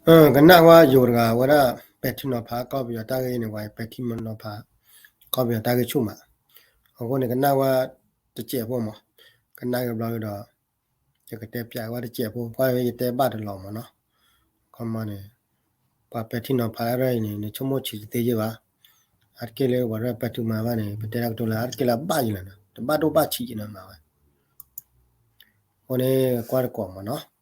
ကနၣ်ဝဲယိၤတဂၤဝဲဒၣ် ပဲာ်ထံနီၤဖးကီၢ်ပယီၤတၢ်ဂ့ၢ်န့ၣ် ဝဲပဲာ်ထံနီၤဖး ကီၢ်ပယီၤတၢ်ဂ့ၢ်ဆူၣ်မး, အဃိန့ၣ် ကနၣ်ဝဲတစဲးဖိမး, ကနၣ်က့ၤဘျီက့ၤဒီး ယကတဲပၠးဝဲတစဲးဖိ ကွၢ်ဝဲယတဲဘၣ်တလီၤမးနီၤ, ခီမီန့ၣ် ပှၤပဲာ်ထံနီၤဖးတၢ်အံၤန့ၣ် နဆိကမိၣ်ဆံးတသ့ယ့ၢ်ဘၣ်, အါတက့ၢ်လၢပှၤရဲၣ်ပဲာ်ထံမၤဘၣ်န့ၣ် ပတဲတၢ်ကတိၤလၢအါတက့ၢ်လၢအဘၣ်ယံၤလီၤနီၤ တဘၣ်ဒိဘၣ်ဆံးယံၤနီၤမၤဝဲ, အဃိန့ၣ် ကွၢ်တကိးမးနီၤ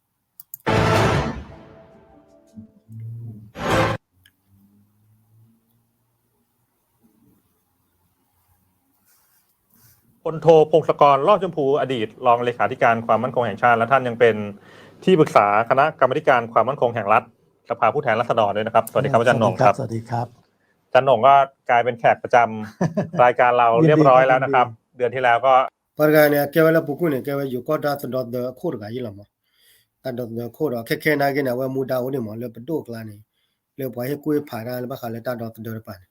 พลโท พงศกร รอดชมพู อดีตรองเลขาธิการความมั่นคงแห่งชาติ และท่านยังเป็นที่ปรึกษาคณะกรรมาธิการความมั่นคงแห่งรัฐ สภาผู้แทนราษฎรด้วยนะครับ สวัสดีครับอาจารย์โหน่งครับ สวัสดีครับ อาจารย์โหน่งก็กลายเป็นแขกประจำรายการเราเรียบร้อยแล้วนะครับ เดือนที่แล้วก็ ပှၤတဂၤန့ၣ် အကဲဝဲလၢပူၤကွံာ်န့ၣ် ကဲဝဲယိၤကီၢ်တၢ်သဒီသဒၢအခိၣ်တဂၤယ့ၣ်လီၤမး, တၢ်ဒီသဒၢခိၣ်ဒီး ခဲခဲနာ်က့န့ၣ် အဝဲမူဒါအိၣ်ဒံးမး လၢပဒိၣ်အကျါန့ၣ် လၢပှၤဟ့ၣ်ကူၣ်ဟ့ၣ်ဖးတၢ်လၢဘၣ်ဃးလၢတၢ်ဒီသဒၢတပၤန့ၣ်,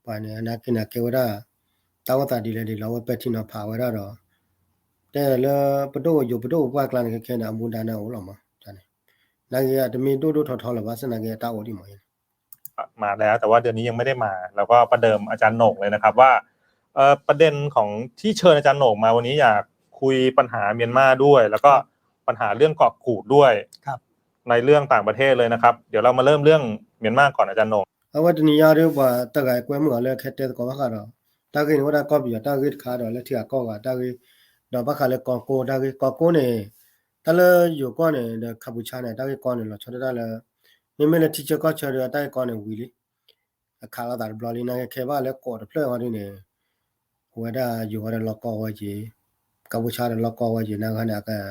ပှၤန့ၣ် အနာ်က့န့ၣ် အကဲဝဲဒၣ် တၢ်အိၣ်သးဒ်လဲၣ်ဒ်လဲၣ် အဝဲပဲာ်ထံနီၤဖးဝဲဒၣ်ဒီး တဲလၢပဒိၣ်ယိၤပဒိၣ်ပပှၢ်ကျါန့ၣ် ခဲခဲန့ၣ် အမူဒါန့ၣ်အိၣ်လီၤမး, နာ်က့အတမ့ၢ်ဒိၣ်ဒိၣ်ထီထီလၢၤဘၣ် စနာ်က့အတၢ်အိၣ်ဒံးမး มาแล้ว แต่ว่าเดือนนี้ยังไม่ได้มา เราก็ประเดิมอาจารย์โหน่งเลยนะครับว่า เอ่อ ประเด็นของที่เชิญอาจารย์โหน่งมาวันนี้อยากคุยปัญหาเมียนมาด้วย แล้วก็ปัญหาเรื่องเกาะกูดด้วย ในเรื่องต่างประเทศเลยนะครับ เดี๋ยวเรามาเริ่มเรื่องเมียนมาก่อน อาจารย์โหน่ง အဝဲတနံၤညါဒီး ပှၤတဂၤကွဲမုာ်အီၤလၢခဲတဲသကိးဘၣ်ဃးဒီး တၢ်ဂ့ၢ်န့ၣ် အိၣ်ဒၣ်ကီၢ်ပယီၤတၢ်ဂ့ၢ်တခါဒီး လၢထံဂၤကီၢ်ဂၤတၢ်ဂ့ၢ်, ဒီးဘၣ်ဃးလၢကီၢ်ကိးတၢ်ဂ့ၢ်, ကီၢ်ကိးန့ၣ် တၢ်လၢယိၤကီၢ်န့ၣ် ဒီးခးပူၤဆါန့ၣ် တၢ်ဂ့ၢ်ကီန့ၣ် လီၤဆီဒၣ်တၢ်လၢ မ့မ့ၢ်လၢထံဆၢကီၢ်ဆၢဒီး တၢ်ဂ့ၢ်ကီန့ၣ်ဝံၤလံ အခးလိာ်သးတဘျီလံ နာ်က့ခဲဘၣ်လၢကိးတဖျၢၣ်အီၤဒ်န့ၣ် အဝဲဒၣ်ယိၤဝဲဒီးလီၢ်ကီဝဲက့ၤ, ကီၢ်ပူၤဆါဒီးလီၢ်ကီဝဲက့ၤ နာ်က့န့ၣ်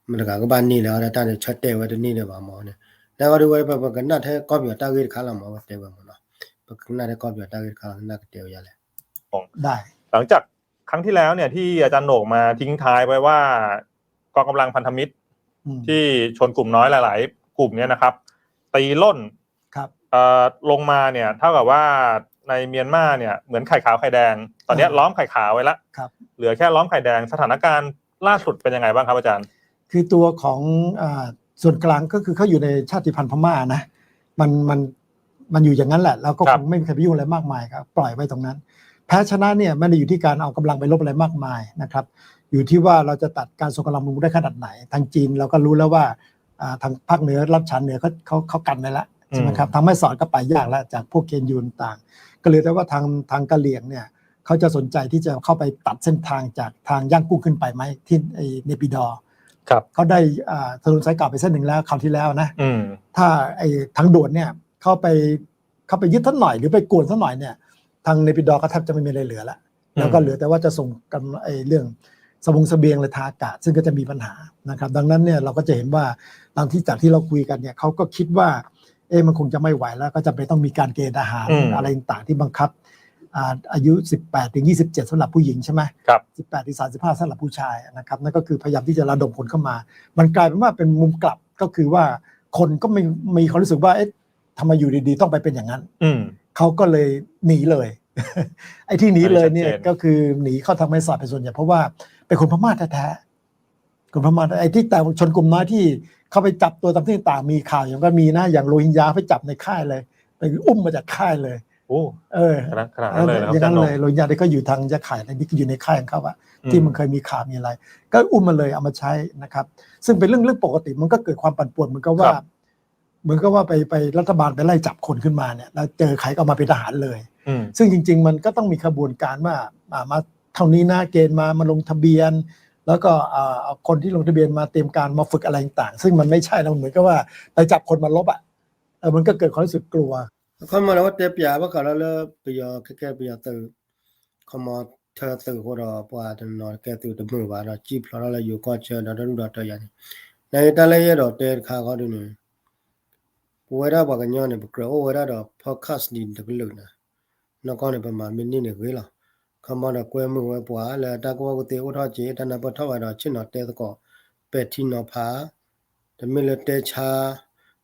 မတၤတဂၤကဘၣ်န့ၢ်လၢၤဝဲဒၣ်တၢ်န့ၣ် ဆၢတဲာ်ဝဲတန့ၢ်ဒံးဘၣ်မးန့ၣ်, နာ်က့ဒီးဝဲပကနၣ်ထဲကီၢ်ပယီၤတၢ်ဂ့ၢ်တခါလီၤမး ဝဲတဲဝဲမးနီၤ, ပကနၣ်ထဲကီၢ်ပယီၤတၢ်ဂ့ၢ်တခါလီၤ ကနၣ်ကတဲဝဲယၤလဲၣ် ได้ หลังจากครั้งที่แล้วเนี่ยที่อาจารย์โหน่งมาทิ้งท้ายไว้ว่ากองกำลังพันธมิตรที่ชนกลุ่มน้อยหลายๆกลุ่มเนี่ยนะครับ ตีล่น ครับ เอ่อ ลงมาเนี่ยเท่ากับว่าในเมียนมาเนี่ยเหมือนไข่ขาวไข่แดง ตอนนี้ล้อมไข่ขาวไว้ละ ครับ เหลือแค่ล้อมไข่แดง สถานการณ์ล่าสุดเป็นยังไงบ้างครับอาจารย์ คือตัวของอ่าส่วนกลางก็คือเขาอยู่ในชาติพันธุ์พม่านะ มันมันมันอยู่อย่างนั้นแหละ แล้วก็คงไม่มีใครไปยุ่งอะไรมากมายครับ ปล่อยไว้ตรงนั้น แพ้ชนะเนี่ยไม่ได้อยู่ที่การเอากำลังไปรบอะไรมากมายนะครับ อยู่ที่ว่าเราจะตัดการส่งกำลังลงได้ขนาดไหน ทางจีนเราก็รู้แล้วว่าอ่าทางภาคเหนือรัฐฉานเหนือเขาเขาเขากันไว้แล้วใช่ไหมครับ ทางแม่สอดก็ไปยากแล้วจากพวกเคนยูต่างๆ ก็เหลือแต่ว่าทางทางกะเหรี่ยงเนี่ยเขาจะสนใจที่จะเข้าไปตัดเส้นทางจากทางย่างกุ้งขึ้นไปไหมที่ไอ้เนปิดอร์ ครับ เขาได้อ่าถนนสายเก่าไปเส้นหนึ่งแล้วคราวที่แล้วนะ ถ้าไอ้ทางด่วนเนี่ยเข้าไปเข้าไปยึดสักหน่อยหรือไปกวนสักหน่อยเนี่ย ทางเนปิดอร์ก็แทบจะไม่มีอะไรเหลือละ แล้วก็เหลือแต่ว่าจะส่งกำไอ้เรื่องสบงเสบียงเลยทางอากาศ ซึ่งก็จะมีปัญหานะครับ ดังนั้นเนี่ยเราก็จะเห็นว่าตามที่จากที่เราคุยกันเนี่ยเขาก็คิดว่าเอ๊ะมันคงจะไม่ไหวแล้วก็จำเป็นต้องมีการเกณฑ์ทหารอะไรต่างๆที่บังคับอ่าอายุสิบแปดถึงยี่สิบเจ็ดสำหรับผู้หญิงใช่ไหมครับ สิบแปดถึงสามสิบห้าสำหรับผู้ชายนะครับ นั่นก็คือพยายามที่จะระดมคนเข้ามา มันกลายเป็นว่าเป็นมุมกลับก็คือว่าคนก็ไม่มีความรู้สึกว่าเอ๊ะทำไมอยู่ดีๆต้องไปเป็นอย่างนั้นเขาก็เลยหนีเลยไอ้ที่หนีเลยเนี่ยก็คือหนีเข้าทางแม่สอดเป็นส่วนใหญ่เพราะว่าเป็นคนพม่าแท้ๆคนพม่าไอ้ที่แต่ชนกลุ่มน้อยที่เข้าไปจับตัวตามที่ต่างๆมีข่าวอย่างก็มีนะอย่างโรฮิงญาไปจับในค่ายเลยไปอุ้มมาจากค่ายเลยโอ้เออขนาดขนาดนั้นเลยนะอย่างนั้นเลยโรฮิงญาที่ก็อยู่ทางยะไข่ในที่อยู่ในค่ายของเขาอะที่มันเคยมีข่าวมีอะไรก็อุ้มมาเลยเอามาใช้นะครับซึ่งเป็นเรื่องเรื่องปกติมันก็เกิดความปั่นป่วนเหมือนกับว่า เหมือนกับว่าไปไปรัฐบาลไปไล่จับคนขึ้นมาเนี่ยแล้วเจอใครก็เอามาเป็นทหารเลยซึ่งจริงๆมันก็ต้องมีขบวนการว่าอ่ามาเท่านี้นะเกณฑ์มามาลงทะเบียน แล้วก็อ่าเอาคนที่ลงทะเบียนมาเตรียมการมาฝึกอะไรต่างๆซึ่งมันไม่ใช่แล้วมันเหมือนกับว่าไปจับคนมารบอ่ะเออมันก็เกิดความรู้สึกกลัว အခီမီန့ၣ် အဝဲတဲပၠးဘၣ်ဃးဒီးလၢပယီၤခဲကဲ ပယီၤသုး ခီမီထၢသုးအဃိဒီး ပှၤတနီၤကဲသုးတမုာ်ဘၣ်ဒီး စံၣ်ဖျိးထီၣ်လၢယိၤကီၢ်ဆၢဒီးတၢ်ဒူၣ်ဒီးတၢ်ယၤန့ၣ် နာ်က့တၢ်လၢယအဲၣ်ဒိးတဲတခါဃီဒ်န့ၣ် ပဝဲဒၣ်ပှၤကညီန့ၣ် ပကြၢးအိၣ်ဝဲဒၣ်ဒီး podcast ဒ်တကလုာ်န့ၣ် နီၢ်ကီၢ်န့ၣ် ပမၤမ့ၢ်န့ၢ်န့ၣ်ဂ့ၤလီၤ. ခီမီဒီးကွဲမုာ်ဝဲပှၤလၢတၢ်ကူၣ်ဘၣ်ကူၣ်သ့အိၣ်ထီၣ်က့ၤ တၢ်နၢ်ပၢၢ်ထီၣ်ဝဲဒီးဆ့ၣ်နီၤတဲသကိး ပဲာ်ထံနီၤဖး တမ့ၢ်လၢတဲဆါ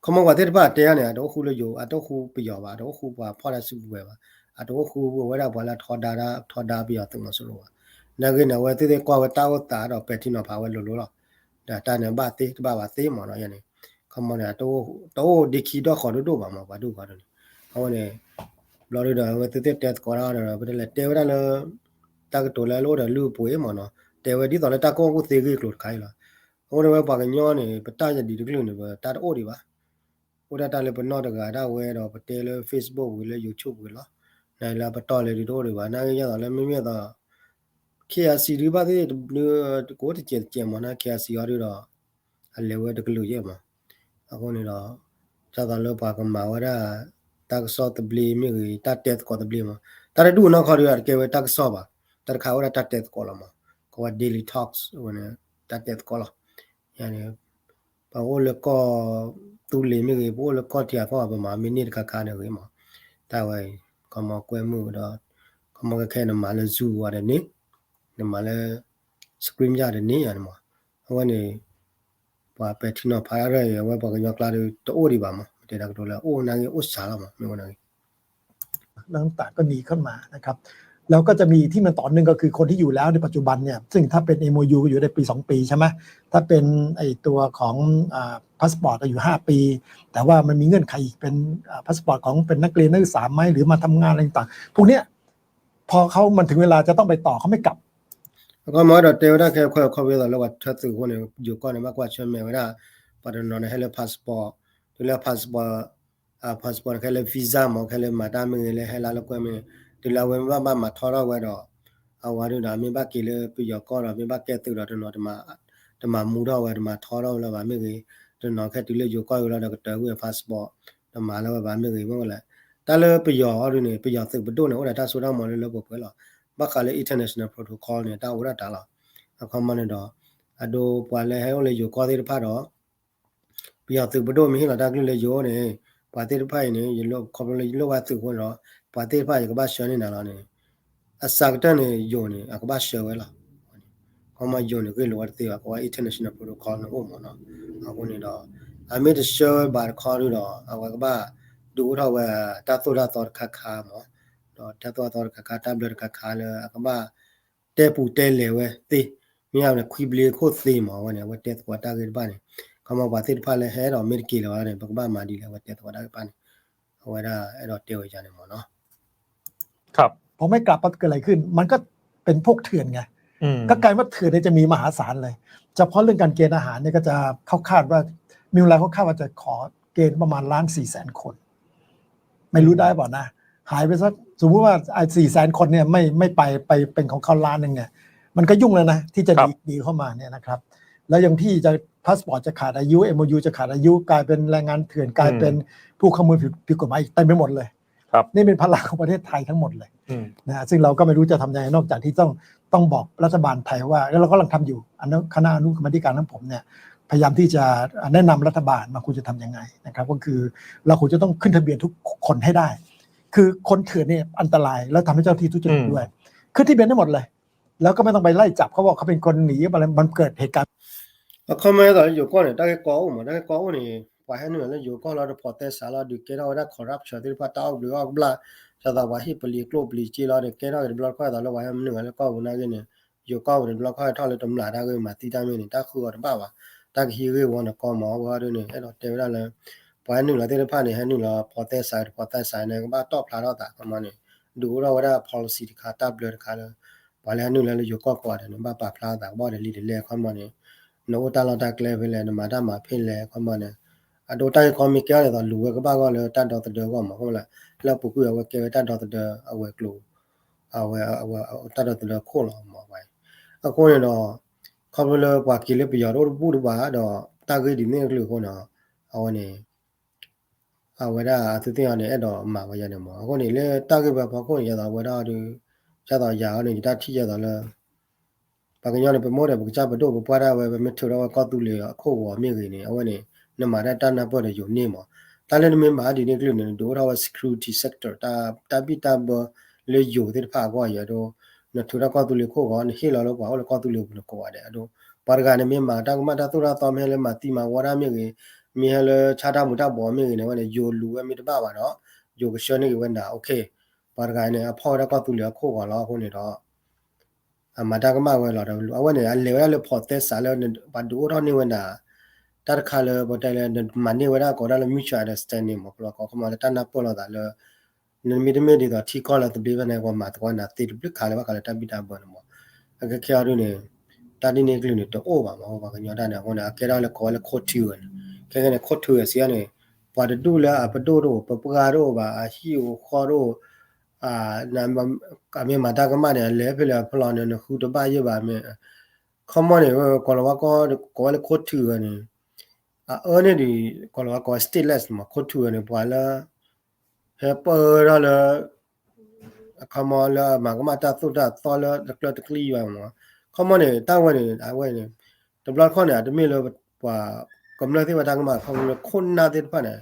ခီမီပှၤသ့ၣ်တဖၣ်တဲအါန့ၣ် အတအိၣ်ဃူလၢယိၤ အတအိၣ်ဃူပယီၤဘၣ် အတအိၣ်ဃူပှၤဖီၣ်တၢ်စုကဝဲၤဘၣ် အတအိၣ်ဃူပဝဲဒၣ်ပှၤလၢထီဒါ ထီဒါပယီၤသုးမီၤစိရိၤဘၣ်. နာ်ဂ့ၤန့ၣ် အဝဲသ့ၣ်သ့ၣ်ကွၢ်ဝဲတၢ်အိၣ်သးဒီးပဲာ်ထံနီၤဖးဝဲလိၤလိၤလီၤ. ဒီးတၢ်န့ၣ်ဘၣ်သ့တဘၣ်ဘၣ်သ့မးနီၤယဲန့ၣ်. ခီ ကမီန့ၣ် တအိၣ်ဒ့ခံဒီၣ်ဃီဒိၣ်ဒိၣ်ဘၣ်မး ပှၤဒိၣ်ဃီဒိၣ်န့ၣ် အဝဲန့ၣ် ဘျီဒုဒီး အဝဲသ့ၣ်တဲသကိးတၢ်ဒီး ပတဲလဲၤတဲဝဲဒၣ်လၢ တၢ်ကတိၤလၢအလၢအိၣ်ဒီးလုၢ်အပှ့ၤမးနီၤ တဲဝဲဒ်သိးလၢတၢ်ကီၢ်ကူၣ်သ့ဂ့ၢ်ကျိၤတခါအံၤလီၤ. အဃိန့ၣ်ဝဲပှၤကညီန့ၣ် ပတၢ်ယဒံးတကလုာ်န့ၣ် ပတၢ်တအိၣ်ဒံးဘၣ် အိၣ်ဒၣ်တၢ်လၢပနီၢ်တဂၤဒၣ်ဝဲဒီး ပတဲလၢ Facebook ဝံၤလၢ YouTube ဝံၤလီၤ. နလၢပတီၢ်လဲၤဒုတအိၣ်ဒံးဘၣ် နာ်က့ယဲၢ်သိးလၢမ့မ့ၢ်သိး KIC ဒုဘၣ်သ့ၣ်တဘျုး ကအိၣ်တစဲးတစဲးမး နာ် KIC အီၤဒုဒီး အလဲၤဝဲတကလုာ်ယဲၢ်မး. အဃိန့ၣ်ဒီး ဒ်သိးလၢပှၤကမၤဝဲဒၣ် တၢ်ကစီၣ်သဘျ့မ့ၢ်ဂ့ၤ တၢ်တဲသကိးသဘျ့မး တၢ်တဒူၣ်နီၢ်ခီဒုဒီး တကဲဝဲတၢ်ကစီၣ်ဘၣ် တၢ်တခါဝဲဒၣ်တၢ်တဲသကိးလီၤမး ကဝဲ daily talks ဝဲန့ၣ် တၢ်တဲသကိးလီၤ. ယန့ၣ် ပအိၣ်လၢကီၢ်သူလ့ၤမ့ၢ်ဂ့ၤ ပအိၣ်လၢကီၢ်ထံအကီၢ် ပမၤမ့ၢ်န့ၢ်တခါခါန့ၣ်ဂ့ၤမး တၢ်ဝဲ ခီမီကွဲမုာ်ဒီး ခီမီခဲခဲနမၤလၢ Zoom ဝဲဒီးန့ၣ် နမၤလၢ screen ယၤဒီးန့ၣ်ယၤန့ၣ်မး အဝဲန့ၣ် ပှၤပဲာ်ထံနီၤဖးတၢ်ဒီး အဝဲပှၤကညီကျါဒီး တအိၣ်ဒံးဘၣ်မး မ့ၢ်တဲတၢ်ကတိၤလၢ အိၣ်နာ်က့အိၣ်စှၤလီၤမး မ့ၢ်ဝဲနာ်က့ เริ่มต้นก็ดีขึ้นมานะครับ แล้วก็จะมีที่มันต่อเนื่องก็คือคนที่อยู่แล้วในปัจจุบันเนี่ย ซึ่งถ้าเป็น เอ็ม โอ ยู ก็อยู่ได้ปี สอง ปีใช่ไหม ถ้าเป็นไอตัวของอ่าพาสปอร์ตอยู่ ห้า ปี แต่ว่ามันมีเงื่อนไขอีกเป็นอ่าพาสปอร์ตของเป็นนักเรียนนักศึกษาไหมหรือมาทำงานอะไรต่างๆ พวกเนี้ยพอเขามันถึงเวลาจะต้องไปต่อเขาไม่กลับ အခီမီဒီးတဲဝဲဒၣ်ခဲခွဲးခီဖျိသးလၢပှၤထၢသုးအဃိန့ၣ် ယိၤကီၢ်န့ၣ် ဘၣ်ကွၢ်ဆၢၣ်မဲာ်ဝဲဒၣ် ပှၤတနီၤန့ၣ်ဟဲလၢ passport တုၤလၢ passport အ passport ခဲလၢ visa မး ခဲလၢမၤတၢ်မ့ၢ်ဂ့ၤ လၢဟဲလၢလၢကွဲမ့ၢ်ဂ့ၤ တုၤလၢအဝဲမ့ၢ်ဘၣ်ဘၣ်မၤထီထီၣ်ဝဲဒီး အဝဲဒုဒီး မ့ၢ်ဘၣ်က့ၤလၢပယီၤကီၢ်ဒီး မ့ၢ်ဘၣ်ကဲသုးဒီးတနီၤ တမၤမူထီၣ်ဝဲ တမၤထီထီၣ်ဝဲလၢၤဘၣ်မ့ၢ်ဂ့ၤ တနီၤခဲတုၤလၢယိၤကီၢ်ဝံၤလီၤဒီးကတၢၢ်ကွံာ် passport တမၤလၢၤဝဲဘၣ်မ့ၢ်ဂ့ၤ မ့ၢ်ဝဲလဲၣ် တၢ်လၢပယီၤအီၤဒုန့ၣ် ပယီၤသုးပဒိၣ်န့ၣ် အိၣ်ဒီးတၢ်စိတၢ်ကမီၤလၢလၢပှဲၤပှဲၤလီၤ. ဘၣ်ဃးလၢ international protocol န့ၣ် တၢ်အိၣ်ဒၣ်တၢ်လီၤ. အခီမီန့ၣ်ဒီး အဒိပှၤလၢဟဲအိၣ်လၢယိၤကီၢ်သ့ၣ်တဖၣ်ဒီး ပယီၤသုးပဒိၣ်မ့ၢ်ဟ့ၣ်လီၤတၢ်ကလုၢ်လၢယိၤန့ၣ် ပှၤသ့ၣ်တဖၣ်အံၤန့ၣ် ယလိၣ်ခီဖျိလၢယလိၣ်ဘၣ်သုးအဃိန့ၣ်ဒီး ပှၤသ့ၣ်တဖၣ်ယကဘၣ်ဆှၢန့ၢ်နၤလီၤန့ၣ် အစှၤကတၢၢ်န့ၣ် ယိၤန့ၣ် အကဘၣ်ဆှၢဝဲလီၤ. ခီမီယိၤန့ၣ် ဂ့ၢ်လိာ်ဝဲတသ့ဘၣ် ကဝဲ international protocol န့ၣ်အိၣ်မးနီၤ. အဃိန့ၣ်ဒီး အမ့ၢ်တဆှၢဝဲဘၣ်တခီဒုဒီး အဝဲကဘၣ် ဒုးအိၣ်ထီၣ်ဝဲ တၢ်သိၣ်တၢ်သီတခါခါမး ဒီးတၢ်သိၣ်တၢ်သီတခါခါ တၢ်ဘျၢတခါခါလၢအကဘၣ် တဲပူၤတဲလဲၤဝဲသ့ မ့ၢ်အဝဲန့ၣ် ခွံဘျ့ခိၣ်သ့မး အဝဲန့ၣ် အဝဲတဲသကိးတၢ်ဂ့ၢ်တဖၣ်န့ၣ် ခီမီပှၤသ့ၣ်တဖၣ်လၢဟဲဒီးမ့ၢ်တက့ၤလၢၤဘၣ်န့ၣ် ပကဘၣ်မၤဒ်လဲၣ် အဝဲတဲသကိးတၢ်ဂ့ၢ်တဖၣ်န့ၣ် အဝဲဒၣ်အဲၣ်ဒိးတဲဝဲယၤန့ၣ်မးနီၤ. ครับ พอไม่กลับปั๊บเกิดอะไรขึ้น มันก็เป็นพวกเถื่อนไง ก็กลายว่าเถื่อนเนี่ยจะมีมหาศาลเลย เฉพาะเรื่องการเกณฑ์อาหารเนี่ยก็จะเขาคาดว่า มีเวลาเขาคาดว่าจะขอเกณฑ์ประมาณล้านสี่แสนคน ไม่รู้ได้เปล่านะ หายไปสัก สมมุติว่าไอ้สี่แสนคนเนี่ยไม่ไม่ไปไปเป็นของเขาล้านหนึ่งเนี่ย มันก็ยุ่งแล้วนะ ที่จะหนีหนีเข้ามาเนี่ยนะครับ แล้วยังที่จะพาสปอร์ตจะขาดอายุ เอ็ม โอ ยู จะขาดอายุ กลายเป็นแรงงานเถื่อน กลายเป็นผู้เข้าเมืองผิดผิดกฎหมายอีกเต็มไปหมดเลย ครับ นี่เป็นภาระของประเทศไทยทั้งหมดเลยนะฮะ ซึ่งเราก็ไม่รู้จะทำยังไงนอกจากที่ต้องต้องบอกรัฐบาลไทยว่า แล้วเรากำลังทำอยู่ อันนั้นคณะอนุกรรมาธิการของผมเนี่ย พยายามที่จะแนะนำรัฐบาลว่าควรจะทำยังไงนะครับ ก็คือเราควรจะต้องขึ้นทะเบียนทุกคนให้ได้ คือคนเถื่อนเนี่ยอันตราย แล้วทำให้เจ้าหน้าที่ทุจริตด้วย ขึ้นทะเบียนได้หมดเลย แล้วก็ไม่ต้องไปไล่จับเขาว่าเขาเป็นคนหนีอะไร มันเกิดเหตุการณ์ အခီမီသိးလၢယိၤကီၢ်န့ၣ် တၢ်ဂ့ၢ်ကီအိၣ်မး တၢ်ဂ့ၢ်ကီအိၣ်န့ၣ် ပှၤဟဲနုာ်လီၤလၢယိၤကီၢ်လီၤဒီး ဖီၣ်သဲစးလီၤဒီး ကဲထီၣ်ဝဲဒၣ် corruption သ့ၣ်တဖၣ် တၢ်အိၣ်ဘျုးအိၣ်ဘျၣ် ဒ်သိးပှၤဟ့ၣ်ပလံၤကျိၣ်ပလံၤစ့လီၤဒီး ကဲထီၣ်က့ၤတဘျီတခီၣ်အသိးလၢပှၤဟဲနုာ်လီၤလၢကီၢ်ပူၤနာ်က့န့ၣ် ယိၤကီၢ်ပူၤန့ၣ် တဘျီတခီၣ်ထီၣ်လၢတမျးတၢ်ဂ့ၢ်မၤသံတၢ်မ့ၢ်န့ၣ် တၢ်ဃုအီၤတဘၣ်ဘၣ် တၢ်ကဟံးဂ့ၢ်ဝီန့ၣ်ကီမး အဝဲဒၣ်န့ၣ် အဲၣ်ဒိးတဲဝဲဒၣ်လၢ ပှၤဟဲနုာ်လီၤသ့ၣ်တဖၣ်န့ၣ် ဟဲနုာ်လီၤဖီၣ်သဲစး ဖီၣ်သဲစးန့ၣ် ကဘၣ်တီၣ်ဖျါထီၣ်သးခီမီန့ၣ် ဒုးအိၣ်ထီၣ်ဝဲဒၣ် policy တခါ တၢ်ဘျၢတခါလၢ ပှၤလၢဟဲနုာ်လီၤလၢယိၤကီၢ်ကိးဂၤဒဲးန့ၣ် ဘၣ်ပာ်ဖျါသးကဘၣ်ဒီးလံတလဲၣ်ခီမီန့ၣ် နအိၣ်တၢ်လီၢ်တၢ်ကျဲဖဲလဲၣ် နမၤတၢ်မၤဖဲလဲၣ်ခီမီန့ၣ် အဒိတၢ်ဂ့ၢ်ကီမ့ၢ်ကဲထီၣ်ဒ်သိးလူၤဝဲကဘၣ်ဂီၢ်လၢတၢ်ဒီသဒၢအဂီၢ်မး အဃိလၢ လၢအပူၤကွံာ်အဝဲကဲဝဲတၢ်ဒီသဒၢအဝဲၤကျိၤ အဝဲ အဝဲ တၢ်ဒီသဒၢခိၣ်လီၤမး အဃိန့ၣ်ဒီး ခီဖျိလၢပှၤက့ၤလၢပယီၤတအိၣ်တဘူၣ်တဘၣ်ဒီး တၢ်ဂ့ၢ်ဒ်န့ၣ်တကလုာ်အဃိန့ၣ် အဝဲန့ၣ် အဝဲဒၣ်အသုသ့ၣ်အီၤန့ၣ် အဲၣ်ဒိးမၤဝဲယၤန့ၣ်မး အဃိန့ၣ် လၢတၢ်ဂ့ၢ်ဝဲအဖီခိၣ်န့ၣ် ယသးဝဲဒၣ်ဒီး ဒ်သိးယၤအီၤန့ၣ် ယတၢ်ထံၣ်ယသးလၢ ပှၤကညီန့ၣ် ပမိၢ်ဒီးပကစၢ်ပဒိၣ်ပပှၢ်ဒၣ်ဝဲ ပမ့ၢ်ထုးထီၣ်ဝဲကီၢ်သူလ့ၤအခိၣ်ဂီၤမ့ၢ်ဂ့ၤန့ၣ် အဝဲန့ၣ် နမၤတၢ်တၢ်နၢ်ပၢၢ်ဒီးယိၤန့ၢ်မး တၢ်လၢနမ့ၢ်မၤဒ်န့ၣ်တကလုာ်န့ၣ် နဒုးအိၣ်ထီၣ်ဝဲ security sector တၢ်ဘံၣ်တၢ်ဘၢလၢယိၤသ့ၣ်တဖၣ်အဂီၢ်အံၤဒီး နထုးထီၣ်ကီၢ်သူလ့ၤခိၣ်ဂီၤ နဟ့ၣ်လီၤလၢပှၤအိၣ်လၢကီၢ်သူလ့ၤပူၤန့ၣ်ကိးဂၤဒဲးအဒိ ပှၤတဂၤန့ၣ်မ့ၢ်မၤတၢ်ကမၣ်တၢ်သိၣ်တၢ်သီမ့ၢ်ဟဲလၢမၤသံမၤဝီတၢ်မ့ၢ်ဂ့ၤ မ့ၢ်ဟဲလၢဆါတၢ်မူၤတၢ်ဘှီးမ့ၢ်ဂ့ၤန့ၣ် အဝဲန့ၣ် ယိၤလူၤဝဲမ့ၢ်တဘၣ်ဘၣ်ဒီး ယိၤကဆှၢန့ၢ်က့ၤဝဲနၤ okay ပှၤတဂၤန့ၣ် အဖီၣ်ဝဲဒၣ်ကီၢ်သူလ့ၤအခိၣ်ဂီၤလီၤအဃိန့ၣ်ဒီး အမၤတၢ်ကမၣ်ဝဲလီၤဒီး အဝဲန့ၣ် အလဲၤဝဲဒၣ်လၢဖီၣ်သဲစးလၢ ပှၤဒုးအိၣ်ထီၣ်န့ၢ်ဝဲနၤ တၢ်တခါလၢပတဲလၢ မၤန့ၢ်ဝဲဒၣ်ကိးဒၣ်လၢ mutual understanding မ့ၢ် ပလီၢ်ကီ ခီမီလၢတၢ်နၢ်ပၢၢ်လိာ်သးလၢ နမ့တမ့ၢ်ဒ်သိးထံကီၢ်လၢသဘျ့ဘၣ်န့ၣ် ပှၤမၤသကိးနၤသ့တဘျုးခါလၢဘၣ်ဃးလၢတၢ်ဘံၣ်တၢ်ဘၢန့ၣ်မ့ၢ် အကဲခဲအံၤဒ်န့ၣ် တၢ်ဒ်န့ၣ်ကလုာ်န့ၣ် တအိၣ်ဘၣ်မ့ၢ် ပှၤကညီတၢ်န့ၣ် အဃိန့ၣ် အကဲထီၣ်လၢကိးဝဲလၢ cold war န့ၣ် ခဲခဲန့ၣ် cold war စံးအီၤန့ၣ် ပှၤတဒူၣ်လၢအပဒိၣ်တအိၣ် ပပှၢ်တအိၣ်ဘၣ် အဟံၣ်အိၣ်ဃီတအိၣ် အမ့ၢ်မၤတၢ်ကမၣ်န့ၣ် အလဲၤဖဲလဲၣ်ဖဲလဲၣ်န့ၣ် နဃုတဘၣ်ယဲၢ်ဘၣ်မ့ၢ် ခီမီန့ၣ် ကိးလီၤဝဲကိး ကိးဝဲလၢ cold war န့ၣ် အအၢန့ၣ်ဒ် ကိးလီၤဝဲကိးဝဲ stateless မ့ၢ် cold war န့ၣ် ပှၤလၢ ဟဲပၢထီၣ်လၢ အခီမီလၢမၤကမၣ်တၢ်သိၣ်တၢ်သီလၢတကျၢၢ်တကျံဘၣ်မ့ၢ် ခီမီန့ၣ် တၢ်ဝဲန့ၣ် အဝဲန့ၣ် တဘျီတခီၣ်န့ၣ် အတမ့ၢ်လၢပှၤကမျၢၢ်သ့ၣ်ဝဲတၢ်ကမၣ် ခီမီလၢခိၣ်နၢ်သ့ၣ်တဖၣ်န့ၣ်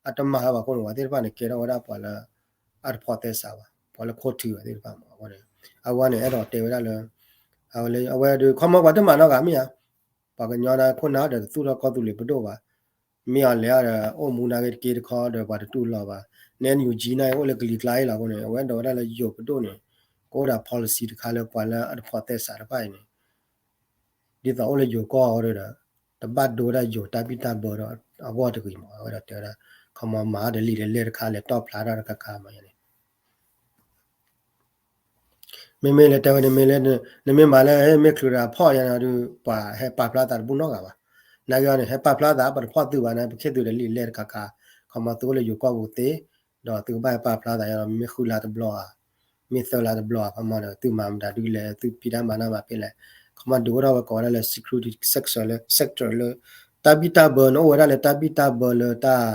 အတမၤဝဲဘၣ်အဃိန့ၣ် ဝဲသ့ၣ်တဖၣ်န့ၣ် ကဲထီၣ်ဝဲဒၣ်ပှၤလၢ အတဖိးသဲစးဘၣ် ပှၤလၢ cold war သ့ၣ်တဖၣ်မ့ၢ် အဃိန့ၣ် အဝဲန့ၣ် အဲၣ်ဒိးတဲဝဲဒၣ်လၢ အဝဲဒုး ခီမီပှၤတမၤနီတဂၤမ့ၢ်ဧါ ပှၤကညီန့ၣ်ခိၣ်နၢ်ဒီးတသူၣ်ထီၣ်ကီၢ်သူလ့ၤပဒိၣ်ဘၣ် မ့ၢ်အီၤလဲၤအီၤဒီး အိၣ်မူနာ်က့တက့တခီဒီးပှၤတတူၢ်လိာ်ဘၣ် န NUG န့ၣ် အိၣ်လၢကလံၤကျါအံၤလီၤအဃိန့ၣ် အဝဲဒိးဝဲဒၣ်လၢယိၤပဒိၣ်န့ၣ် ကအိၣ်ဒီးအ policy တခါလၢပှၤလၢအတဖိးသဲစးတဖၣ်အံၤန့ၣ် ဒ်သိးအိၣ်လၢယိၤကီၢ်အဃိဒီး တဘၣ်ဒိဝဲဒၣ်ယိၤတၢ်ဘံၣ်တၢ်ဘၢဒီးအဂီၢ်တဂ့ၤမ့ၢ် အဝဲဒၣ်တဲဝဲဒၣ် ခီမီမၤအီၤဒီးလံာ်ဒီးလဲၢ်တခါ လဲၤတီၣ်ဖျါထီၣ်တခါခါမ့ၢ်န့ၣ် မ့မ့ၢ်လၢတဲဝဲန့ၣ်မ့ၢ်လၢ နမ့ၢ်မၤလၢမ့ၢ်ချုးဒီးအဖီၣ်ယါန့ၣ်ဒီး ပှၤဟဲပာ်ဖျါသးတဘူၣ်နီတဂၤဘၣ်. နာ်က့အီၤန့ၣ် ဟဲပာ်ဖျါသး ပတဖီၣ်သုဘၣ်န့ၣ် ပခ့သုးဒီးလံာ်လဲၢ်တခါခါ ခီမီသုအိၣ်လၢယိၤကီၢ်ပူၤသ့ ဒီးသုကဘၣ်ဟဲပာ်ဖျါသးယါဒီး မ့ၢ်ဃုလါတဘျီဧါ မ့ၢ်သၢလါတဘျီဧါ ခီမီဒီး သုမၤမတၤဒုလဲၣ် သုဖံးတၢ်မၤတၢ်မၤဖဲလဲၣ် ခီမီဒုးအိၣ်ထီၣ်ဝဲကိးဝဲဒၣ်လၢ security sector လၢ sector လၢ တၢ်ဘံၣ်တၢ်ဘၢ နအိၣ်ဝဲဒၣ်လၢတၢ်ဘံၣ်တၢ်ဘၢလၢတၢ်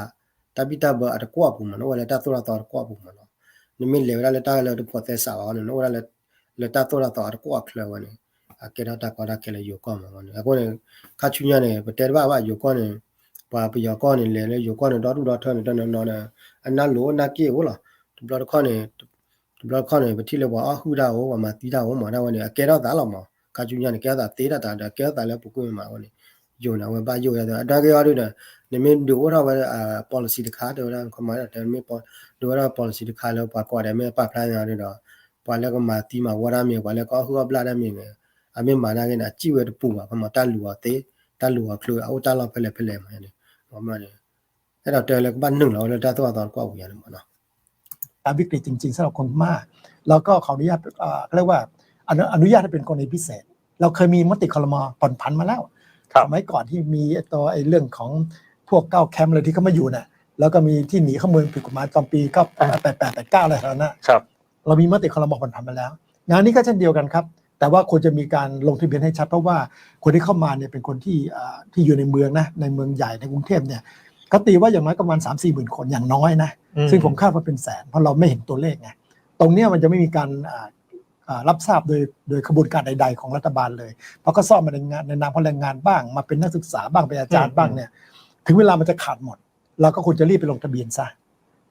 တၢ်ဘံၣ်တၢ်ဘၢအတကွီၣ်အပူၤမး နအိၣ်ဝဲလၢတၢ်သိၣ်တၢ်သီအတကွီၣ်အပူၤမးနီၤ. နမ့ၢ်လဲၤဝဲဒၣ်လၢတၢ်လၢတဖိးသဲစးဘၣ်န့ၣ် နအိၣ်ဝဲဒၣ်လၢ လၢတၢ်သိၣ်တၢ်သီအတကွီၣ်အချၢဝဲန့ၣ် အကဲထီၣ်တၢ်ကီတၢ်ခဲလၢယိၤကီၢ်မးန့ၣ် အဃိန့ၣ် ခါဆူညါန့ၣ် ပတဲတဘၣ်ဘၣ်ယိၤကီၢ်န့ၣ် ပှၤပယီၤကီၢ်န့ၣ် လဲၤလၢယိၤကီၢ်န့ၣ် ဒီဒူၣ်ဒီထၢန့ၣ် တနီၤနီၤန့ၣ် အနၢ်လိၤအနၢ်က့ၣ်အိၣ်လီၤ. တဘျီတခီၣ်န့ၣ် တဘျီတခီၣ်န့ၣ် ပထံၣ်လၢပှၤအီၣ်ဟုၣ်တၢ်အိၣ် ပှၤမၤသံတၢ်အိၣ်မး တၢ်ဝဲန့ၣ် အကဲထီၣ်သးလီၤမး ခါဆူညါန့ၣ် ကဲထီၣ်သးသ့တၢ်သးဒီး ကဲထီၣ်သးလၢပူၤကွံာ်မးဝဲန့ၣ် ယိၤန့ၣ် အဝဲဘၣ်ယိၣ်ဝဲဒၣ် အဒါက့ၤအီၤဒုဒီး နမ့ၢ်ဒုးအိၣ်ထီၣ်ဝဲ policy တခါ တဲဝဲဒၣ် ခီမီ ဒုးအိၣ်ထီၣ် policy တခါလၢပှၤကိးဂၤဒဲးမ့ၢ်ပာ်ဖျါန့ၣ်ဒီး ပှၤလၢကမၤသံမၤဝီတၢ်မ့ၢ် ပှၤလၢကအီၣ်ဟုၣ်အီၣ်ဘျၣ်တၢ်မ့ၢ်န့ၣ် အမ့ၢ်မၤနာ်က့န့ၣ် အစံၣ်ဝဲတပူၤဘၣ် ခီမီ တၢ်လူၤအီၤသ့ တၢ်လူၤအီၤချုး အအိၣ်တၢ်လီၢ်ဖဲလဲၣ်ဖဲလဲၣ်မးန့ၣ် ခီမီန့ၣ် အဲၣ်ဒိးတဲလၢကဘၣ်နုာ်လီၤဝဲလၢတၢ်သိၣ်တၢ်သီတကွီၣ်ပူၤညါန့ၣ်မးနီၤ วิกฤตจริงๆ สำหรับคนพม่า แล้วก็ขออนุญาตเอ่อเขาเรียกว่า อนุญาตให้เป็นกรณีพิเศษ เราเคยมีมติครม.ผ่อนผันมาแล้ว ครับ สมัยก่อนที่มีไอ้ตัวไอ้เรื่องของพวกเก้าแคมป์อะไรที่เขามาอยู่น่ะ แล้วก็มีที่หนีเข้าเมืองผิดกฎหมายตอนปีเก้าแปดแปดเก้าอะไรแถวนั้นนะครับ เรามีมติครม.ผ่อนผันมาแล้ว งานนี้ก็เช่นเดียวกันครับ แต่ว่าควรจะมีการลงทะเบียนให้ชัด เพราะว่าคนที่เข้ามาเนี่ยเป็นคนที่อ่าที่อยู่ในเมืองนะ ในเมืองใหญ่ในกรุงเทพเนี่ย เขาตีว่าอย่างน้อยก็ประมาณสามสี่หมื่นคนอย่างน้อยนะ อืม ซึ่งผมคาดว่าเป็นแสน เพราะเราไม่เห็นตัวเลขไง ตรงเนี้ยมันจะไม่มีการอ่าอ่ารับทราบโดยโดยขบวนการใดๆของรัฐบาลเลย เพราะเขาซ่อนมาในงาน ในนามของแรงงานบ้าง มาเป็นนักศึกษาบ้าง เป็นอาจารย์บ้างเนี่ย ถึงเวลามันจะขาดหมด เราก็ควรจะรีบไปลงทะเบียนซะ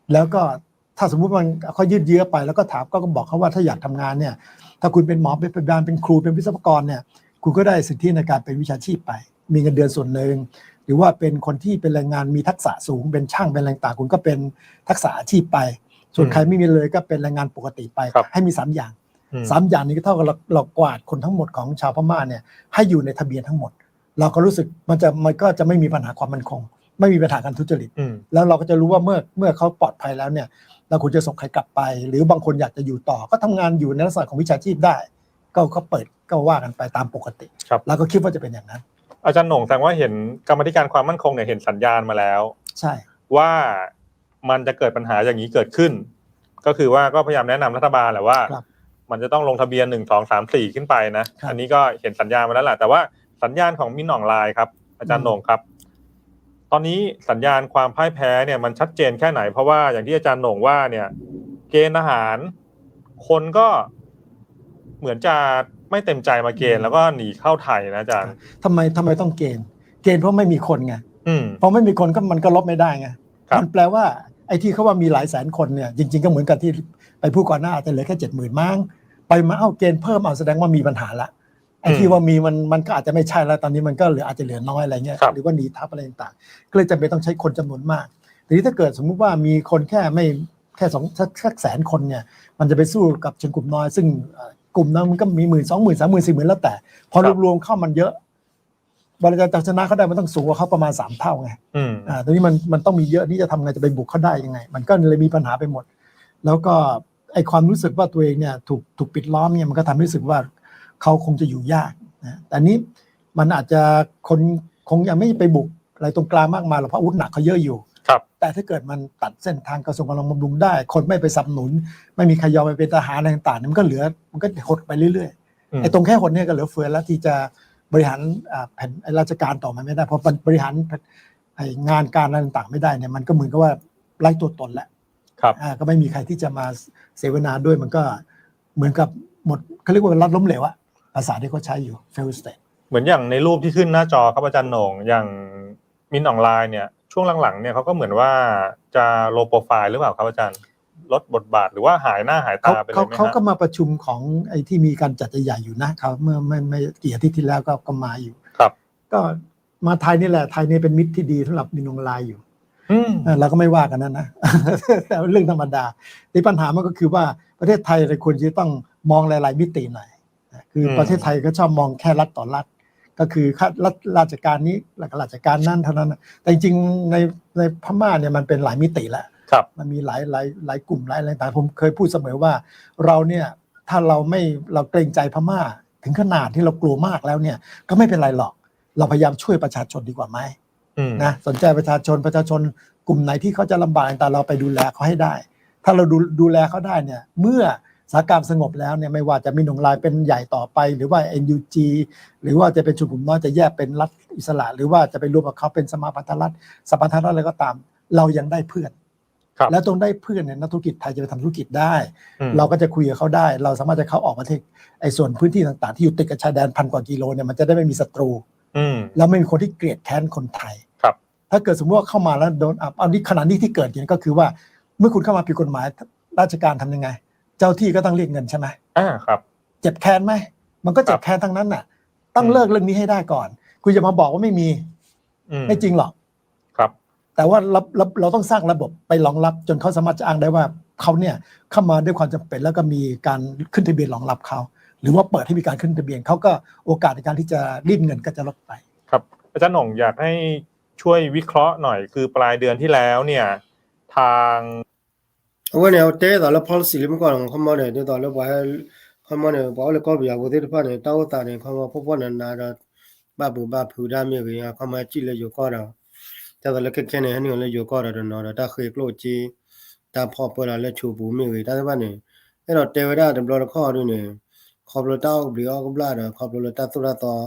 แล้วก็ถ้าสมมุติมันเขายืดเยื้อไป แล้วก็ถาม ก็บอกเขาว่าถ้าอยากทำงานเนี่ย ถ้าคุณเป็นหมอ เป็นพยาบาล เป็นครู เป็นวิศวกรเนี่ย คุณก็ได้สิทธิในการเป็นวิชาชีพไป มีเงินเดือนส่วนหนึ่ง หรือว่าเป็นคนที่เป็นแรงงานมีทักษะสูง เป็นช่าง เป็นอะไรต่าง คุณก็เป็นทักษะอาชีพไป ส่วนใครไม่มีเลยก็เป็นแรงงานปกติไป ครับ ให้มีสามอย่าง อืม สามอย่างนี้ก็เท่ากับเรา เรากวาดคนทั้งหมดของชาวพม่าเนี่ย ให้อยู่ในทะเบียนทั้งหมด เราก็รู้สึกมันจะ มันก็จะไม่มีปัญหาความมั่นคง ไม่มีปัญหาการทุจริต อืม แล้วเราก็จะรู้ว่าเมื่อ เมื่อเขาปลอดภัยแล้วเนี่ย เราควรจะส่งใครกลับไป หรือบางคนอยากจะอยู่ต่อ ก็ทำงานอยู่ในลักษณะของวิชาชีพได้ ก็ ก็เปิด ก็ว่ากันไปตามปกติ ครับ แล้วก็คิดว่าจะเป็นอย่างนั้น อาจารย์โหน่ง แสดงว่าเห็นกรรมาธิการความมั่นคงเนี่ยเห็นสัญญาณมาแล้ว ใช่ ว่ามันจะเกิดปัญหาอย่างนี้เกิดขึ้น ก็คือว่าก็พยายามแนะนำรัฐบาลแหละว่า ครับ มันจะต้องลงทะเบียนหนึ่ง สอง สาม สี่ ขึ้นไปนะ ครับ อันนี้ก็เห็นสัญญาณมาแล้วแหละ แต่ว่าสัญญาณของมินอองไลน์ครับ อาจารย์โหน่งครับ ตอนนี้สัญญาณความพ่ายแพ้เนี่ยมันชัดเจนแค่ไหน เพราะว่าอย่างที่อาจารย์โหน่งว่าเนี่ย เกณฑ์ทหาร คนก็เหมือนจะไม่เต็มใจมาเกณฑ์ แล้วก็หนีเข้าไทยนะอาจารย์ ทำไม ทำไมต้องเกณฑ์ เกณฑ์เพราะไม่มีคนไง อืม พอไม่มีคนก็มันก็รบไม่ได้ไง ครับ มันแปลว่าไอ้ที่เขาว่ามีหลายแสนคนเนี่ย จริงๆก็เหมือนกับที่ไปพูดก่อนหน้า อาจจะเหลือแค่เจ็ดหมื่นมั้ง ไปมา เอ้า เกณฑ์เพิ่ม เอา แสดงว่ามีปัญหาละ ไอ้ที่ว่ามีมัน มันก็อาจจะไม่ใช่แล้ว ตอนนี้มันก็เหลือ อาจจะเหลือน้อยอะไรเงี้ย ครับ หรือว่าหนีทัพอะไรต่างๆ ก็เลยจำเป็นต้องใช้คนจำนวนมาก ทีนี้ถ้าเกิดสมมุติว่ามีคนแค่ไม่ แค่สอง สัก สักแสนคนเนี่ย มันจะไปสู้กับชนกลุ่มน้อย ซึ่งเอ่อกลุ่มนั้นมันก็มีหมื่น สองหมื่น สามหมื่น สี่หมื่น แล้วแต่ พอ ครับ รวมๆเข้ามันเยอะ เวลาจะจะชนะเขาได้มันต้องสูงกว่าเขาประมาณสามเท่าไง อืม อ่า ตอนนี้มันมันต้องมีเยอะที่จะทำไง จะไปบุกเขาได้ยังไง มันก็เลยมีปัญหาไปหมด แล้วก็ไอ้ความรู้สึกว่าตัวเองเนี่ยถูกถูกปิดล้อมเนี่ยมันก็ทำให้รู้สึกว่าเขาคงจะอยู่ยากนะ แต่อันนี้มันอาจจะคนคงยังไม่ไปบุกอะไรตรงกลางมากมายหรอก เพราะอาวุธหนักเขาเยอะอยู่ ครับ แต่ถ้าเกิดมันตัดเส้นทางกระทรวงกำลังบำรุงได้ คนไม่ไปสนับสนุน ไม่มีใครยอมไปเป็นทหารอะไรต่างๆเนี่ยมันก็เหลือ มันก็หดไปเรื่อยๆ อืม ไอ้ตรงแค่หดเนี่ยก็เหลือเฟือแล้วที่จะบริหาร อ่า แผน ไอ้ราชการต่อไปไม่ได้ เพราะบริหาร ไอ้งานการอะไรต่างๆไม่ได้เนี่ย มันก็เหมือนกับว่าไร้ตัวตนแล้ว ครับ อ่า ก็ไม่มีใครที่จะมาเสวนาด้วย มันก็เหมือนกับหมด เขาเรียกว่ารัฐล้มเหลวอะ ภาษาที่เขาใช้อยู่ fail state เหมือนอย่างในรูปที่ขึ้นหน้าจอครับอาจารย์โหน่ง อย่างมินอองไลน์เนี่ย ช่วงหลังๆเนี่ยเขาก็เหมือนว่าจะ low profile หรือเปล่าครับอาจารย์ ลดบทบาทหรือว่าหายหน้าหายตาไปเลยไหมฮะ เขาเขาก็มาประชุมของไอ้ที่มีการจัดใหญ่ๆอยู่นะ เขาเมื่อไม่ไม่กี่อาทิตย์ที่แล้วก็ก็มาอยู่ ครับ ก็มาไทยนี่แหละ ไทยนี่เป็นมิตรที่ดีสำหรับมินอองไลน์อยู่ อืม เออ เราก็ไม่ว่ากันนะนะ แต่เรื่องธรรมดา แต่ปัญหามันก็คือว่าประเทศไทยเนี่ยควรจะต้องมองหลายๆมิติหน่อย นะ คือ อืม ประเทศไทยก็ชอบมองแค่รัฐต่อรัฐ ก็คือข้ารัฐราชการนี้ แล้วก็ราชการนั้นเท่านั้นนะ แต่จริงๆในในพม่าเนี่ยมันเป็นหลายมิติแล้ว ครับ มันมีหลายหลายหลายกลุ่มหลายอะไรต่าง ผมเคยพูดเสมอว่า เราเนี่ย ถ้าเราไม่ เราเกรงใจพม่า ถึงขนาดที่เรากลัวมากแล้วเนี่ย ก็ไม่เป็นไรหรอก เราพยายามช่วยประชาชนดีกว่าไหม อืม นะ สนใจประชาชน ประชาชนกลุ่มไหนที่เขาจะลำบากต่างๆ เราไปดูแลเขาให้ได้ ถ้าเราดูดูแลเขาได้เนี่ย เมื่อสถานการณ์สงบแล้วเนี่ย ไม่ว่าจะมินอองไลน์เป็นใหญ่ต่อไป หรือว่า เอ็นยูจี หรือว่าจะเป็นชนกลุ่มน้อย จะแยกเป็นรัฐอิสระ หรือว่าจะไปรวมกับเขาเป็นสหพันธรัฐ สหพันธรัฐอะไรก็ตาม เรายังได้เพื่อน ครับ แล้วตรงได้เพื่อนเนี่ย นักธุรกิจไทยจะไปทำธุรกิจได้ อืม เราก็จะคุยกับเขาได้ เราสามารถจะเข้าออกประเทศ ไอ้ส่วนพื้นที่ต่างๆที่อยู่ติดกับชายแดนพันกว่ากิโลเนี่ย มันจะได้ไม่มีศัตรู อืม แล้วไม่มีคนที่เกลียดแค้นคนไทย ครับ ถ้าเกิดสมมติว่าเข้ามาแล้วโดน อ่ะ อันนี้ขณะนี้ที่เกิดอยู่ก็คือว่า เมื่อคุณเข้ามาผิดกฎหมาย ราชการทำยังไง เจ้าที่ก็ต้องเรียกเงินใช่ไหม อ่า ครับ เจ็บแค้นไหม มันก็เจ็บแค้นทั้งนั้นน่ะ ต้องเลิกเรื่องนี้ให้ได้ก่อน คุณอย่ามาบอกว่าไม่มี อืม ไม่จริงหรอก ครับ แต่ว่าเราเราเราต้องสร้างระบบไปรองรับจนเขาสามารถจะอ้างได้ว่าเขาเนี่ยเข้ามาด้วยความจำเป็นแล้วก็มีการขึ้นทะเบียนรองรับเขา หรือว่าเปิดให้มีการขึ้นทะเบียนเขาก็โอกาสในการที่จะรีดเงินก็จะลดไป ครับ อาจารย์หน่งอยากให้ช่วยวิเคราะห์หน่อย คือปลายเดือนที่แล้วเนี่ย ทาง အဝဲန့ၣ် အတဲသိးလၢ policy လၢမုၢ်ကီၢ်န့ၣ် ခီမီန့ၣ် ဒ်သိးလၢပှၤ ခီမီန့ၣ် ပှၤအိၣ်လၢကီၢ်ပယီၤဖိသ့ၣ်တဖၣ်န့ၣ် တၢ်အိၣ်သးန့ၣ် ခီမီ ဖှီၣ်ဖှီၣ်နးနးဒီး ဘၣ်ပူၤဘၣ်ဖုးတၢ်မ့ၢ်ဂ့ၤ ခီမီစံၣ်လၢယိၤကီၢ်ဒီး ဒ်သိးလၢခဲခဲန့ၣ် ဟဲနုာ်လၢယိၤကီၢ်ဒီးတနီၤဒီး တၢ်ဃ့ကျိၣ်စ့ တၢ်ဖီၣ်ပၢလီၤလၢဆိပူၤမ့ၢ်ဂ့ၤ တၢ်သ့ၣ်တဖၣ်န့ၣ် အဲၣ်ဒိးတဲဝဲဒၣ်တဘျီတခီၣ်ဒ်န့ၣ် ခီဖျိတၢ်အီၣ်ဘျံးအီၣ်ကဘျၣ်ဒီး ခီဖျိလၢတၢ်သိၣ်တၢ်သီ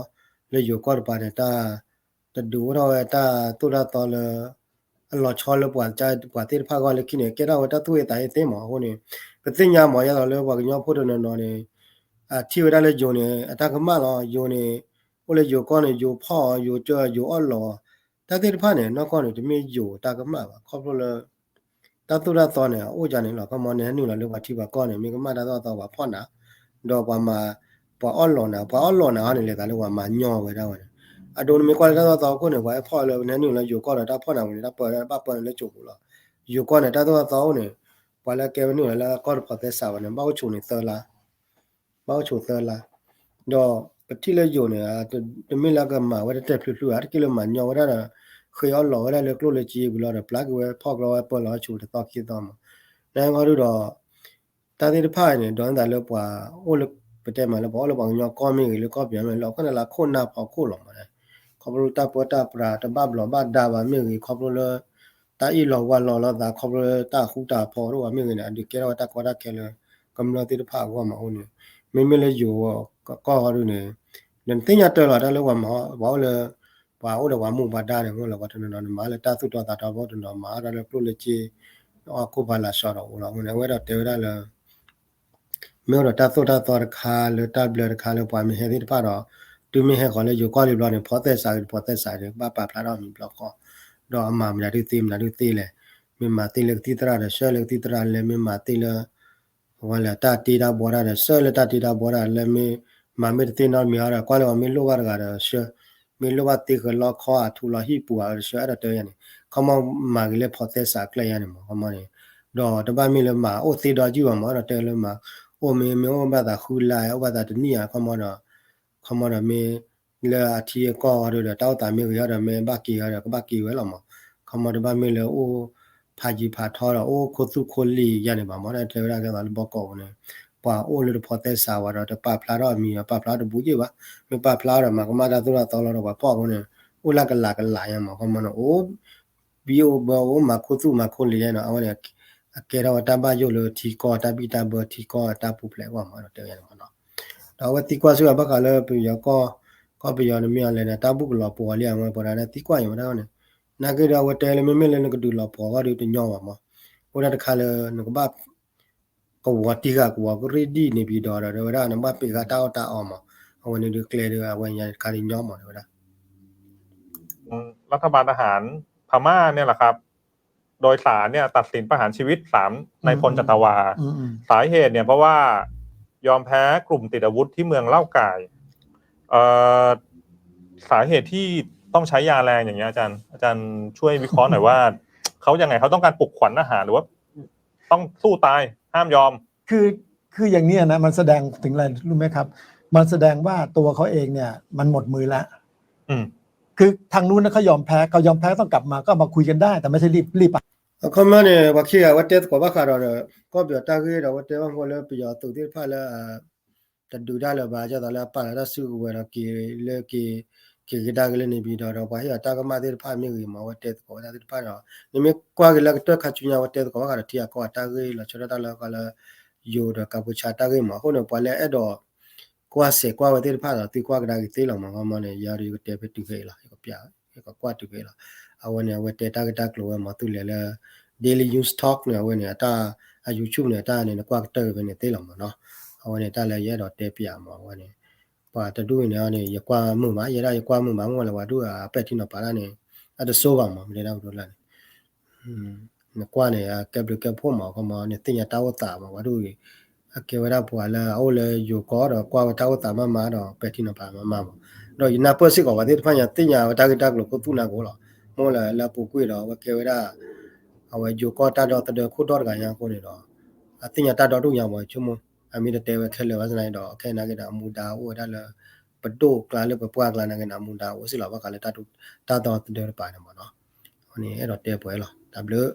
လၢယိၤကီၢ်တပၤန့ၣ် တၢ် တဒုးအိၣ်ထီၣ်ဝဲတၢ်သိၣ်တၢ်သီလၢ အလီၤဆီလၢပှၤ ပှၤသ့ၣ်တဖၣ်အဂီၢ်လၢခံန့ၣ် ကဲထီၣ်ဝဲတၢ်သူၣ်အ့သးအ့သ့မး အဃိန့ၣ် ပသ့ၣ်ညါမး ယသိးလၢပှၤကညီဖိတနီၤနီၤန့ၣ် အထံၣ်ဝဲဒၣ်လၢယိၤန့ၣ် အတၢ်ကမၣ်လီၤ ယိၤန့ၣ် အိၣ်လၢယိၤကီၢ်န့ၣ် ယိၤဖီၣ်အီၤ ယိၤကၢ ယိၤအီၣ်လီၤ တၢ်သ့ၣ်တဖၣ်န့ၣ် နီၢ်ကီၢ်န့ၣ် တမ့ၢ်ယိၤတၢ်ကမၣ်ဘၣ် ခီဖျိလၢ တၢ်သိၣ်တၢ်သီန့ၣ် အအိၣ်ယၤန့ၣ်လီၤ ခီမီန့ၣ် ဟဲနုာ်လီၤလၢပှၤထံပှၤကီၢ်န့ၣ် မ့ၢ်ကမၣ်တၢ်သိၣ်တၢ်သီပှၤဖီၣ်နၤ ဒီးပှၤမၤ ပှၤအီၣ်လီၤနၤ ပှၤအီၣ်လီၤနၤအီၤန့ၣ် လဲၤသးလၢပှၤမၤညီဝဲဒၣ်ဝဲန့ၣ် အဒိနမ့ၢ်ကွၢ်လၢတၢ်သိၣ်တၢ်သီအခိၣ်န့ၣ် ပှၤဟဲဖီၣ်လၢနဟဲနုာ်လၢယိၤကီၢ်ဒီးတၢ်ဖီၣ်နၤဝဲန့ၣ် တၢ်ပၢဘၣ်ပၢနၤလၢဆိပူၤလီၤ ယိၤကီၢ်န့ၣ် တၢ်သိၣ်တၢ်သီအိၣ်န့ၣ် ပှၤလၢကဲဝဲနုာ်လီၤလၢကီၢ်တဖီသဲစးဝဲန့ၣ် ဘၣ်အိၣ်ဆိးန့ၣ်သၢလါ ဘၣ်အိၣ်ဆိးသၢလါ ဒီးပထံၣ်လၢယိၤန့ၣ် တမ့ၢ်လၢကမၤဝဲတတဲာ်ဖျုးဖျုးဧါ တက့ၢ်လၢမၤညီဝဲဒၣ်ဒီး ဃ့အီၣ်လီၤဝဲဒၣ်လၢကျိၣ်လၢစ့ဝံၤလီၤဒီး ပျၢ်က့ၤဝဲဖီၣ်ကျီဝဲပၢလီၤဟီၣ်ဆူၣ်တသီခံသီမး နဟဲဃီဒုဒီး တၢ်သ့ၣ်တဖၣ်န့ၣ် ဒီးနသးလၢပှၤအိၣ်လၢ ပတဲမးလၢပှၤအိၣ်လၢပှၤကညီကီၢ်မ့ၢ်ဂ့ၤ လၢကီၢ်ပယီၤမ့ၢ်ဂ့ၤ လၢအခိၣ်နၢ်လၢအခိၣ်နၢ်ဖီခိၣ်လီၤမး ခီဖျိတၢ်ပၢတၢ်ပြးတဘၣ်ဘျီးဘၣ်ဒါဘၣ်မ့ၢ်ဂ့ၤ ခီဖျိလၢ တၢ်အ့ၣ်လီၤဝါလီၤလိာ်သး ခီဖျိလၢတၢ်ဃူတၢ်ဖိးဒိၣ်ဘၣ်မ့ၢ်ဂ့ၤန့ၣ် အဒုးကဲထီၣ်ဝဲတၢ်ကီတၢ်ခဲလၢ ကမျၢၢ်သ့ၣ်တဖၣ်အဂီၢ်မးအိၣ်န့ၣ် မ့မ့ၢ်လၢယိၤကီၢ်ဟီဒုန့ၣ် ဒီးနသ့ၣ်ညါတၢ်လီၤတၢ်လၢပှၤမၤ ပှၤအိၣ်လၢ ပှၤအိၣ်ဒီးပှၤမူပှၤဒါန့ၣ် အိၣ်လၢပှၤတနီၤနီၤန့ၣ် မၤလၢတၢ်သူၣ်တီသးတီဖိတနီၤ မၤအါဒၣ်လၢကျိၣ်လၢစ့ အီၣ်ခိၣ်ဖးလာ်စီဒီးအိၣ်လီၤ အဃိန့ၣ် အဝဲဒၣ်တဲဝဲဒၣ်လၢ မ့ၢ်အိၣ်ဒီးတၢ်သိၣ်တၢ်သီတခါလၢတၢ်ဘျၢတခါလၢပှၤမ့ၢ်ဟဲသ့ၣ်တဖၣ်ဒီး တုၤမ့ၢ်ဟဲဃီၤလၢယိၤကီၢ်လံဘျီန့ၣ် ဖီသဲစးဂ့ၤ တဖီသဲစးဂ့ၤ ဘၣ်ပာ်ဖျါထီၣ်မံၤဘျီဃီ ဒီးအမၤမနုၤဒုးသ့ မနုၤဒုးသ့လဲၣ် မ့ၢ်မၤသ့လၢကသံၣ်သရၣ်ဒီး ဆှၢလၢကသံၣ်သရၣ်လဲၣ် မ့ၢ်မၤသ့လၢ အဝဲလဲၣ် တၢ်တ့တၢ်ဘှီတၢ်ဒီး ဆှၢလၢတၢ်တ့တၢ်ဘှီတၢ်လဲၣ် မ့ၢ်မၤမ့ၢ်တသ့နီတမံၤအီၤဒီး ကွၢ်လၢပှၤမ့ၢ်လိၣ်ဘၣ်တဂၤဒီး ဆှၢ မ့ၢ်လိၣ်ဘၣ်သ့ဃၢၤလီခီအထူလီဟံၣ်ပူၤအီၤဒီး ဆှၢအဲၣ်ဒိးတဲယၤန့ၣ် ခီမီမၤဂ့ၤလၢဖီသဲစးကျဲယၤန့ၣ်မး ခီမီန့ၣ် ဒီးတဘၣ်မ့ၢ်လၢမၤအိၣ်သ့ဒီကံၢ်ဘၣ်မး အဲၣ်ဒိးတဲလၢမၤ အိၣ်မ့ၢ် မ့ၢ်အိၣ်ဘၣ်သးဃုလါ အိၣ်ဘၣ်သးတနံၣ်ဧါ ခီမီဒီး ခီမီဒီးမ့ၢ် လၢအထံအကီၢ်အီၤဒီး တၢ်အိၣ်သးမ့ၢ်ဂ့ၤအီၤဒီး မ့ၢ်ဘၣ်က့ၤအီၤဒီး ကဘၣ်က့ၤဝဲလီၤမး. ခီမီတဘၣ်မ့ၢ်လၢအိၣ်ဖးယံၤဖးထီဒီး အိၣ်ခိၣ်သူၣ်ခိၣ်လံၤယါန့ၣ်ဘၣ်မး တဲဝဲဒၣ်ကဲသိးလၢဘီကီးအပူၤန့ၣ် ပှၤအိၣ်လၢတဖိးသဲစးဝဲဒီး တပာ်ဖျါထီၣ်အမံၤ ပာ်ဖျါတဘူးယ့ၢ်ဘၣ်. မ့ၢ်ပာ်ဖျါဒီး မၤကမၣ်တၢ်သိၣ်တၢ်သီလီၤဒီး ပှၤဖီၣ်အဃိန့ၣ် အိၣ်လၢကလးကလးညါမး ခီမီန့ၣ် အိၣ် ဘံအိၣ်ဘၢအိၣ် မၤခိၣ်သူၣ်မၤခိၣ်လံၤယါနီၤ အဝဲန့ၣ် အကဲထီၣ်ဝဲတၢ်ဘၣ်ယိၣ်လၢထံကီၢ်တၢ်ဘံၣ်တၢ်ဘၢ ထံကီၢ်တၢ်ပူၤဖျဲးအဂီၢ်မး တဲဝဲန့ၣ်မးနီၤ. ဒီးအဝဲသံကွၢ်စ့ၢ်ကီးဘၣ်ဃးလၢပယီၤကီၢ် ကီၢ်ပယီၤန့ၣ်မ့ၢ်အီၤလဲၣ်န့ၣ် တၢ်ဘူၣ်ကလီၤပှီၤလံ အဝဲပှၤဒၣ်န့ၣ်သံကွၢ်ယံၤဝဲဒၣ်န့ၣ် နာ်က့ဒီးအဝဲတဲလၢမ့မ့ၢ်လၢနကဒုးလီၤပှီၤအဂီၢ်ဒီးတညီဘၣ်မး. အိၣ်ဒၣ်တခါလၢနကဘၣ် ကဝီၤတံၢ်ဃာ်ကဝီၤကရ့ၣ်ဒံၣ်န့ၣ်ပံၤဒီး တဲဝဲဒၣ်နဘၣ်ပ့ၤဃာ်တၢ်အီၣ်တၢ်အီမး. အဝဲန့ၣ်ဒုးကျဲဒီးအဝဲညါတခါဒုးညီမး တဲဝဲဒၣ် รัฐบาลทหารพม่าเนี่ยแหละครับ โดยศาลเนี่ยตัดสินประหารชีวิตสามนายพลจัตวา สาเหตุเนี่ยเพราะว่ายอมแพ้กลุ่มติดอาวุธที่เมืองเล่าก่าย เอ่อ สาเหตุที่ต้องใช้ยาแรงอย่างเงี้ยอาจารย์ อาจารย์ช่วยวิเคราะห์หน่อยว่า เขายังไง เขาต้องการปลุกขวัญทหารหรือว่าต้องสู้ตายห้ามยอม คือคืออย่างเนี้ยนะมันแสดงถึงอะไรรู้ไหมครับ มันแสดงว่าตัวเขาเองเนี่ยมันหมดมือแล้ว อืม คือทางนู้นนะเขายอมแพ้เขายอมแพ้ต้องกลับมาก็มาคุยกันได้ แต่ไม่ใช่รีบรีบไป အခီပညီန့ၣ် ပှၤခံဂၤအဝဲတဲသကိးဘၣ်ဃးဒီး ကီၢ်ပယီၤတၢ်ဂ့ၢ်ဒီး အဝဲတဲဘၣ်ဃိလၢပယီၤသုးသ့ၣ်တဖၣ်လၢ တဒုးတၢ်လၢၤဘၣ် ဒ်သိးလၢအပာ်လီၤတၢ်စုကဝဲၤဒီးက့ၤ လၢက့ၤ က့ၤကဒါက့ၤလၢန့ၣ်ပံၤဒီး ဒီးပှၤဟ့ၣ်အီၤတၢ်ကမၣ်သ့ၣ်တဖၣ်မ့ၢ်ဂ့ၤမး အဝဲတဲသကိးဝဲဒၣ်သ့ၣ်တဖၣ်ဒီး နမ့ၢ်ကွၢ်က့ၤလၢကတၢၢ်ခါဆူညါ အဝဲတဲသကိးဘၣ်ဃးဒီးထံအကီၢ်အတၢ်ဂ့ၢ်လီၤဆီဒၣ်တၢ်လၢဃီလၢ ယိၤဒီးကၢ်ပူၤဆါတၢ်ဂ့ၢ်မး အဃိန့ၣ် ပှၤလၢအဲၣ်ဒိး ကွၢ်စဲးကွၢ်ဝဲသ့ၣ်တဖၣ်ဒီး သုကွၢ်ကဒါက့ၤသ့လီၤမး ခီမီန့ၣ် ယၤဒီးယကတဲဖဲတုၤဖဲအံၤလီၤ ယကပျး ယကကွၢ်တုၤဖဲအံၤလီၤ အဝဲန့ၣ် အဝဲတဲတၢ်ဂ့ၢ်တၢ်ကျိၤဝဲမး သုလဲၤလၢ Daily News Talk န့ၣ် အဝဲန့ၣ် အတၢ် အ YouTube န့ၣ် အတၢ်န့ၣ် နကွၢ်ကတၢၢ်ဖဲန့ၣ်သ့လီၤမးနီၤ အဝဲန့ၣ် တၢ်လၢယအဲၣ်ဒိးတဲပျးမး အဝဲန့ၣ် ပှၤတဒူၣ်န့ၣ်န့ၣ် ယကွၢ်မုာ်မး ယဲဒၣ်ယကွၢ်မုာ်မး မ့ၢ်လၢပှၤဒူၣ်အပဲာ်ထံနီၤဖးတၢ်န့ၣ် အတဆိဘၣ်မး မ့ၢ်တဲဒၣ်ပဒိလၢ်န့ၣ် နကွၢ်န့ၣ် အကဲဘျုးကဲဖှိၣ်မး ခီမီ နသ့ၣ်ညါတၢ်အိၣ်သးမး ပှၤဒူၣ်အံၤ အကဲဝဲဒၣ်ပှၤလၢအအိၣ်လၢယိၤကီၢ်ဒီး ကွၢ်ဝဲတၢ်အိၣ်သးမးမးဒီး ပဲာ်ထံနီၤဖးမးမးမး ဒီးယနၢ်ပၢၢ်စ့ၢ်ကီးပှၤသ့ၣ်တဖၣ်ညါ သ့ၣ်ညါဝဲတၢ်ဂ့ၢ်တၢ်ကျိၤခိၣ်သူၣ်နၤကအိၣ်လီၤ မ့ၢ်လၢလၢအပူၤကွံာ်ဒီး အဝဲကဲဝဲဒၣ် အဝဲယိၤကီၢ်တၢ်ဒီသဒၢခိၣ်ဒီတဂၤညါအဃိန့ၣ်ဒီး အသ့ၣ်ညါတၢ်ဒီဒူၣ်ညါမး ဆိကမိၣ် အမ့ၢ်တတဲဝဲခဲလၢာ်ဘၣ်ဆၣ်သနာ်က့ဒီး ခဲနာ်က့ဒီး အမူဒါအိၣ်ဝဲဒၣ်လၢ ပဒိၣ်ကျါလၢပပှၢ်ကျါနာ်က့ဒီး အမူဒါအိၣ်စ့ၢ်လီၤ ဘၣ်ဃးလၢတၢ်ဒီသဒၢတပၤန့ၣ်မးနီၤ အဃိန့ၣ် အဲၣ်ဒိးတဲပှဲၤလီၤ တၢ်ဘျုး